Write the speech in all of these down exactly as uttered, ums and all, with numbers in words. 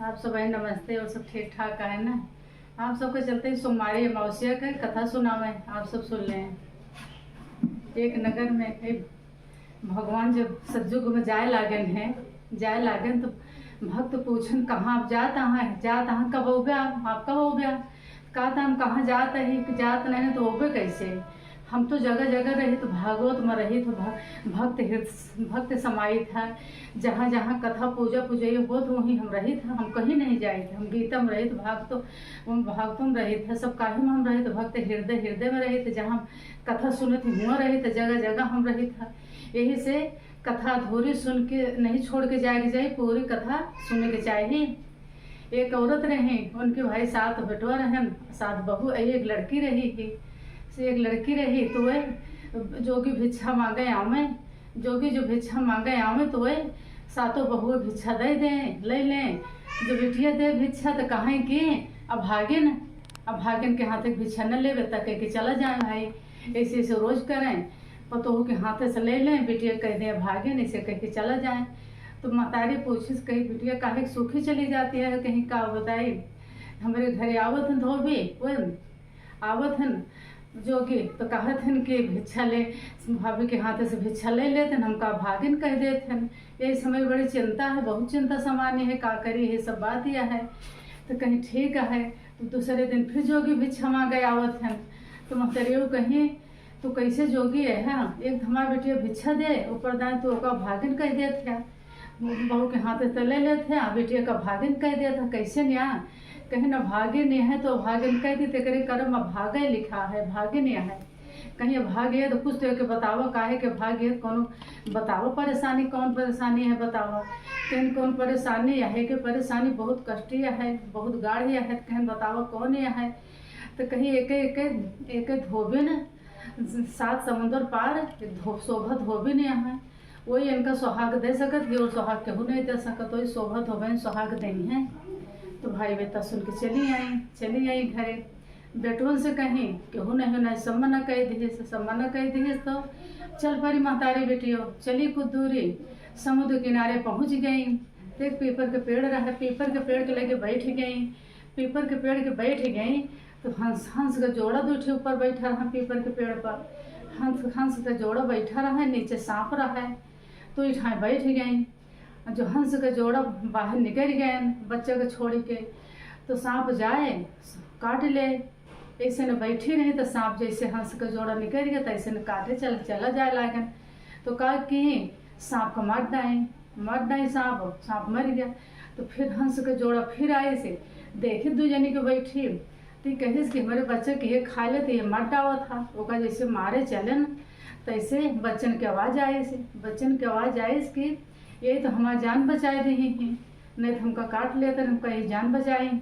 आप सब नमस्ते, और सब ठीक ठाक है ना? आप सबके चलते ही सोमवारी अमावस्या के कथा सुनावे, आप सब सुन लें। एक नगर में एक भगवान जब सतयुग में जाए लागन है, जाए लागन तो भक्त पूछन, "कहाँ आप जात आहा? जात आहा, कब अउबे आप? आप कब अउबे?" कहत, "हम कहाँ जात ही, जात नहीं तो अउबे कैसे? हम तो जगह जगह रहित, भागवत में रहित, भ-, भक्त हृद-, भक्त समाइत है। जहाँ जहाँ कथा पूजा पूजई होत, वहीं हम रहित है, हम कहीं नहीं जाइत है। हम गीता में रहित, भागवत, हम भागवत में रहित है, सब काहे में हम रहित, भक्त हृदय, हृदय में रहित, जहाँ कथा सुनत ही हुआ रहित, जगह जगह हम रहित है। यही से कथा अधूरी सुन के नहीं छोड़ के जाए के जाए, पूरी कथा सुने के चाहिए।" एक औरत रही, उनके भाई सात बेटवा रहन, सात बहू, एक लड़की रही ही। से एक लड़की रही, तो वह जोगी भिक्षा मांगे आवे, जोगी जो भिक्षा मांगे आवे, तो वह सातों बहुए भिक्षा दे दे, ले लें। जो बिटिया दे भिक्षा, तो कहें कि "अभागिन, अभागिन के हाथे भिक्षा न लेवे, त कह के चला जाए भाई।" ऐसे ऐसे रोज करें, पतोह के हाथे से ले लें, बिटिया कह दे "अभागिन", ऐसे कह के चला जाए। तो महतारी पूछिस, कही, "बिटिया काहे सूखी चली जाती है?" कहीं का बताई, "हमरे घरे आवत हैं धोबी, वो आवत हन जोगी, तो कहत हन कि भिक्षा ले, भाभी के हाथे से भिक्षा ले लेत हन, हमका अभागिन कह देत हन।" यही समय बड़ी चिंता है, बहुत चिंता सामान्य है, का करी, ये सब बात यह है। तो कहीं ठीक है, तो दूसरे दिन फिर जोगी भिक्षा मांगे आवत हन। तो महतरियो कहीं, "तू कैसे जोगी है, हाँ? एक धमा बिटिया भिक्षा दे, ऊपर दाएं तू ओका अभागिन कह देत है।" बहू के हाथे से ले लेत है, आ बिटिया का अभागिन कह देत है, "कैसे न्या?" कहीं "अभागिन नहीं है तो अभागिन कह दी, तेकरे कर्म अभागे लिखा है, भागिन नहीं है।" कहीं "अभागे है तो कुछ तो एके बतावा, काहे के अभागे है, कोनो बतावा परेशानी, कौन परेशानी है बतावा।" कहीं "कौन परेशानी है?" कि "परेशानी बहुत कष्टीय है, बहुत गाढ़िया है।" कहीं "बतावा कौन यह है?" तो कहीं "एके, एके, एके धोबिन सात समुंदर पार, एक धो-, शोभा धोबिन यह है, वही इनका सुहाग दे सकत ही, और सुहाग केहू नहीं दे सकत, वही शोभा धोबिन सुहाग देई हैं।" तो भाई बेटा सुन के चली आई, चली आई घरे। बेटवन से कहीं, "केहू नहीं, नहीं सब मना कह दिहिस, सब मना कह दिहिस।" तो चल परी महतारी बेटियो, चली कुछ दूरी, समुद्र किनारे पहुँच गई। तो एक पीपर के पेड़ रहे, पीपर के पेड़ के लगे बैठ गई। पीपर के पेड़ के बैठ गई तो हंस, हंस का जोड़ा दू ठे ऊपर बैठा रहा पीपर के पेड़ पर। हंस, हंस का जोड़ा बैठा रहा, नीचे सांप रहा। तो इठाए बैठ गई। जो हंस का जोड़ा बाहर निकल गए बच्चा के छोड़ के, तो सांप जाए काट ले। ऐसे न बैठी रही तो सांप जैसे हंस का जोड़ा निकल गया, तैसे न काटे चल, चला जाए लागन। तो का कि सांप का मार डाए, मार डाए सांप, सांप मर गया। तो फिर हंस का जोड़ा फिर आए से देखे दू जनी के बैठी, तो कहिस कि "हमारे बच्चे के ये खा ले, तो ये मर डावा था।" ओका जैसे मारे चले न, तैसे बच्चन के आवाज आए से, बच्चन के आवाज आए से कि "ये तो हमार जान बचाए दे ही, नहीं तो हमका काट लेते, हमका ये जान बचाए।"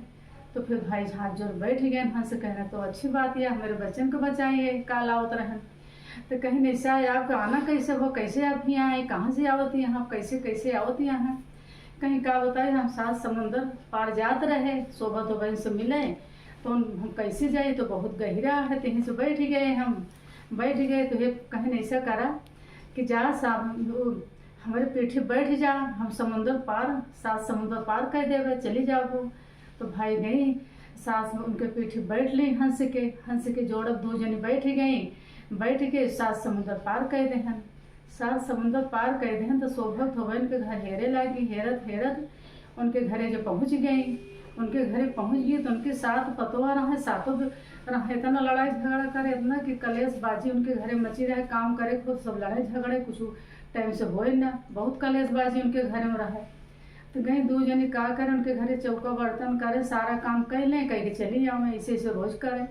तो फिर भाई हाथ जोड़ बैठ गए, हंस कहना, "तो अच्छी बात है, हमारे बच्चन को बचाइए, काल आवत रहन।" तो कहीं नहीं से आए, "आपका आना कैसे हो, कैसे आप यहाँ आए, कहाँ से आवत यहाँ, कैसे, कैसे आवत यहाँ?" कहीं का बताए, "हम सात समुंदर पार जात रहे, शोभा धोबिन से मिले, तो हम, हम कैसे जाए, तो बहुत गहिरा है।" तो यहीं से बैठ गए हम, बैठ गए तो ये कहीं ऐसा करा कि "जा साहब, वो हमारे पीछे बैठ जा, हम समुंदर पार, सात समुंदर पार कर देवे, चली जाबो।" तो भाई गई, सास उनके पीछे बैठ ली हंस के, हंस के जोड़ब दू जनी बैठ गई, बैठ के सात समुंदर पार कर देहन। सात समुंदर पार कर देहन तो शोभा धोबिन के घर हेरे लागी, हेरत हेरत उनके घरे जो पहुँच गई, उनके घरे पहुँच गई तो उनके सात पतोह रहे, सातों रहे, इतना लड़ाई झगड़ा करे, इतना कि कलेशबाजी उनके घरे मची रहे, काम करे खुद सब लड़ाई झगड़े, कुछ टाइम से होए ना, बहुत कलेशबाजी उनके घर में रहे। तो गई दू जनी का करे, उनके घरे चौका बर्तन करे, सारा काम कर लें, कह के चली आवे, ऐसे ऐसे रोज करे।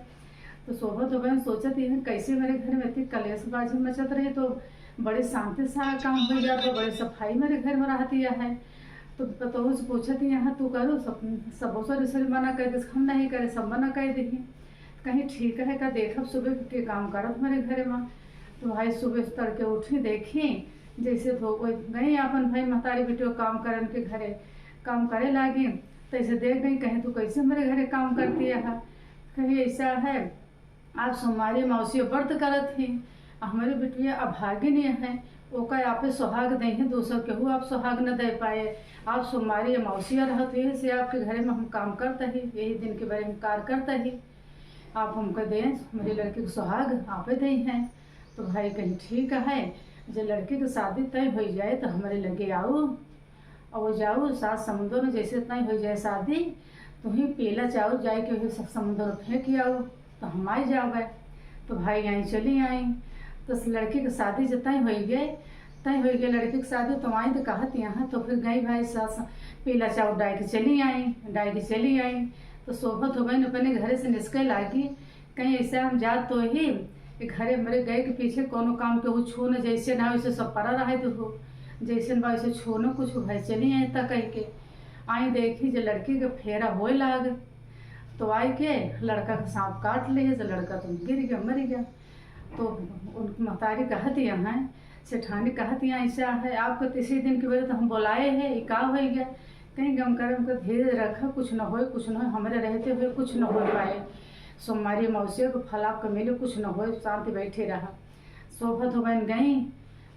तो शोभा धोबिन सोचत ही, "कैसे मेरे घर में इतनी कलेशबाजी मचत रही तो बड़े शांति से सारा काम हो जाता, बड़े सफाई मेरे घर में रहती है।" तो पतोहू से पूछत ही, "यहाँ तू करू, सब, सब सर सर मना कर दे, हम नहीं करे, सब मना कर दे।" कहीं ठीक है का, देखब सुबह के काम करत मेरे घरे में। तो भाई सुबह तड़के उठी, देखी जैसे धो गई अपन भाई महतारी बेटियों काम करन के घरे, काम करे लागी। तैसे देख गई, कहीं तू कैसे मेरे घरे काम करती है? कहीं ऐसा है, आप सोमवारी अमावस्या व्रत करत ही, हमारी बिटिया अभागिन है, ओका आपे सोहाग दइहें, दूसर केहू आप सोहाग न दे पाए। आप सोमवारी अमावसिया रहत, यही से आपके घरे में हम काम करत ही, यही दिन के बारे में कार करत ही। आप हमके दें, हमरे लड़की के सोहाग आपे दइहें। तो भाई कहीं ठीक है, जे लड़की के शादी तय होइ जाए तो हमरे लगे आऊ, और जाऊ सात समुंदर में जैसे तय होइ जाए शादी, तुही पीला चाउर जाए के वही सब समुंदर में फेंक आऊ, तो हम आई जावे। तो भाई आई चली आई। तो लड़की के शादी जे तय होइ गए, तय होइ गए लड़की के शादी, तो आई तो कहत यहाँ, तो फिर गई भाई सास पीला चाउर डाइ के चली आई, डाइ के चली आई। तो सोभत हो बहिन अपने घरे से निस्के लागी, कहीं ऐसे हम जात तो ही कि घरे हमरे गए के पीछे कोनो काम केहू छू न, जैसे ना वैसे सब परा रहे तो हो, जैसे बा वैसे छू न कुछ भाई चली आई तक कह के। आई देखी जे लड़की के फेरा होए लाग, तो आई के लड़का के सांप काट ले, तो लड़का तो गिर गया, मर गया। तो उनकी महतारी कहत यहाँ, सेठानी कहत यहाँ, ऐसा है आपको तीसरे दिन के बेरे तो हम बोलाए है, ये का हो गया? कहीं गम करम के धीरे रखा, कुछ न होए, कुछ न होए, हमरे रहते हुए कुछ न हो पाए। सोमवारी अमावसिया के फल आपको मिले, कुछ न होए, शांति बैठे रहा। सोभत हो बहिन गई,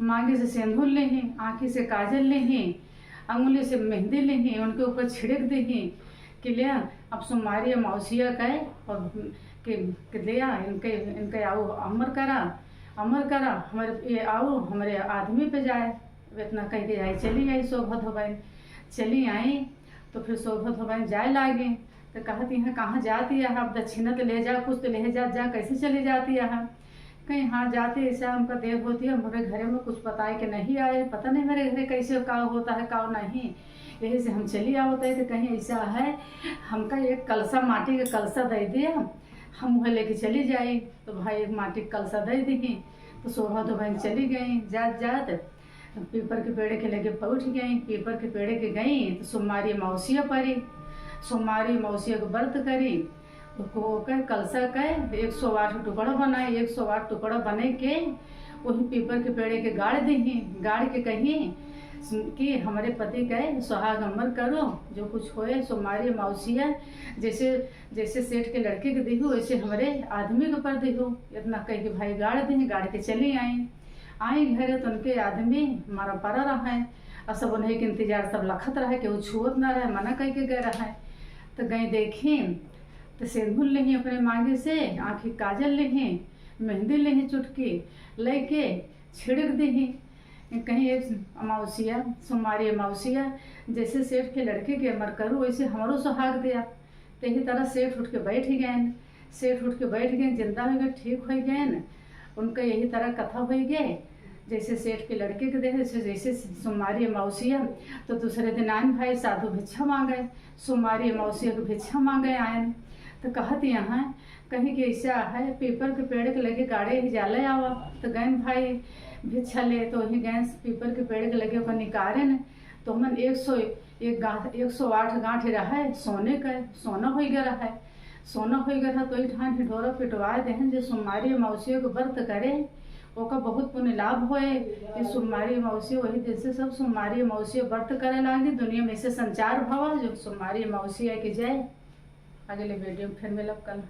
मांगे से सेंदूर लेही, आँखी से काजल लेही, अंगुली से मेहंदी लेही, उनके ऊपर छिड़क देही कि ले अब सोमवारी अमावसिया का है, और कि, कि ले आ, इनके, इनके आऊ अमर करा, अमर करा, हमरे ये आऊ हमरे आदमी पे जाए। इतना कह के आई, चली आई सोभत हो बहिन, चली आई। तो फिर सोभत हो बहिन जाए लागे, तो कहत यहाँ कहाँ जाती है, अब दक्षिणा तो ले जा, कुछ तो ले जा, जा कैसे चली जाती है? कहीं हाँ जाती, ऐसा हमका देर होती है, हमरे घरे में कुछ बताए के नहीं आए, पता नहीं मेरे घरे कैसे का होता है का नहीं, यही से हम चली आवत है। तो कहीं ऐसा है, हमका एक कलसा, माटी के कलसा दे दिया, हम वह लेके चली जाई। तो भाई एक माटी के कलसा दे दी। तो सोभत हो बहिन चली गई, जात जात पीपर के पेड़े के लगे पहुँच गई। पीपर के पेड़े के गई तो सोमवारी अमावसिया परी, सोमवारी अमावसिया के व्रत करी। तो को के कलसा के एक सौ आठ टुकड़ा बनाए, एक सौ आठ टुकड़ा बने के वही पीपर के पेड़े के गाड़ दीही, गाड़ के कही कि हमरे पति के सुहाग अमर करो, जो कुछ होए सोमवारी अमावसिया जैसे, जैसे सेठ के लड़के के दिहू वैसे हमरे आदमी के पर दिहू। इतना कह के भाई गाड़ दीही, गाड़ के चली आई। आई घरे तो उनके आदमी मारा परा रहे, और सब उन्हें के इंतजार, सब लखत रहे, केहू छुअत ना रहे, मना कह के गए रहे। तो गई देखी तो सेंदूर लेही अपने मांगे से, आँखी काजल लेही, मेहंदी लेही चुटकी, लेके छिड़क देही। कहीं एक अमावसिया, सोमवारी अमावसिया, जैसे सेठ के लड़के के अमर करू वैसे हमरो सुहाग दिया। तो यही तरह सेठ उठ के बैठ गए, सेठ उठ के बैठ गए, जिंदा हो गए, ठीक हो गए। उनका यही तरह कथा हो गए, जैसे सेठ के लड़के के देहे, जैसे, जैसे सोमवारी अमावसिया। तो दूसरे दिन आयन भाई साधु भिक्षा मांगे, सोमवारी अमावसिया के भिक्षा मांगे आयन। तो कहत यहाँ कहीं कि ऐसा है, पीपर के पेड़ के लगे गाड़े ही जाले आवा। तो गए भाई भिक्षा ले, तो वही गए पीपर के पेड़ के लगे ओकर निकारे न, तो हमन एक सौ एक गांठ, एक सौ आठ गांठ रहे सोने का, सोना हो गया रहे, सोना हो गया रहा। तो ई ठान ढिढोरा पिटवा देहन, जे सोमवारी अमावसिया के व्रत करे, ओका बहुत पुण्य लाभ होए। ये सोमवारी अमावसिया, वही दिन से सब सोमवारी अमावसिया व्रत करे लागे। दुनिया में से संचार भवा, जो सोमवारी अमावसिया के जय। अगले वीडियो में फिर मिलब कल।